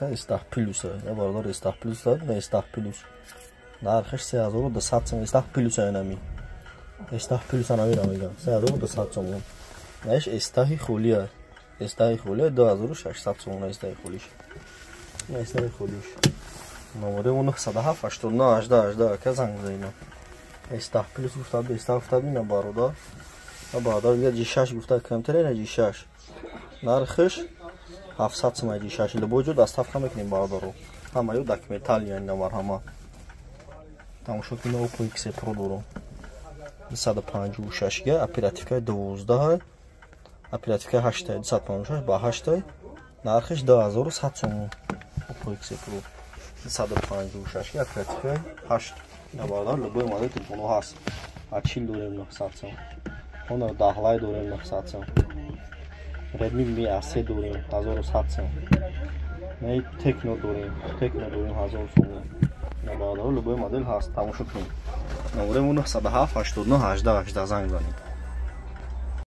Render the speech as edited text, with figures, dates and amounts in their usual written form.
S10 Plus, я бародар, S10 Plus дад, на S10 Plus. Нархаш 3200 сом, S10 Plus айнами. S10 Plus анами мегам. 3200 сом. Знаешь, S10 холия. S10 холия 2600 сом, S10 холиш. S10 холиш. Номере 907 89 18 18, ака, занг зайна. S10 Plus гуфта, S10 гуфта бина, бародар. Бародар дига G6 гуфта, камтар на G6. Нархаш 700 сом G6. Любой ҷо доставка мекунем, бародаро. Ҳамаё документал, яъни марҳама. Тамошо кунед, Oppo X Pro дорам. 256 га, оперативкаи 12, оперативкаи 8, 256 ба 8, нархиш 2100 сом. Oppo X Pro 256 га, оперативкаи 8. На бародар, любой модел телефонҳо ҳаст. А40 дорем 900 сом. Honor 10 Lite дорем 900 сом. Redmi Mi A3 дорем 1100 сом. На Tecno дорем, Tecno дорем 1000 сом. На бародар, любой модел ҳаст, тамошо кунед. Номераи 907 89 18 18, занг занед.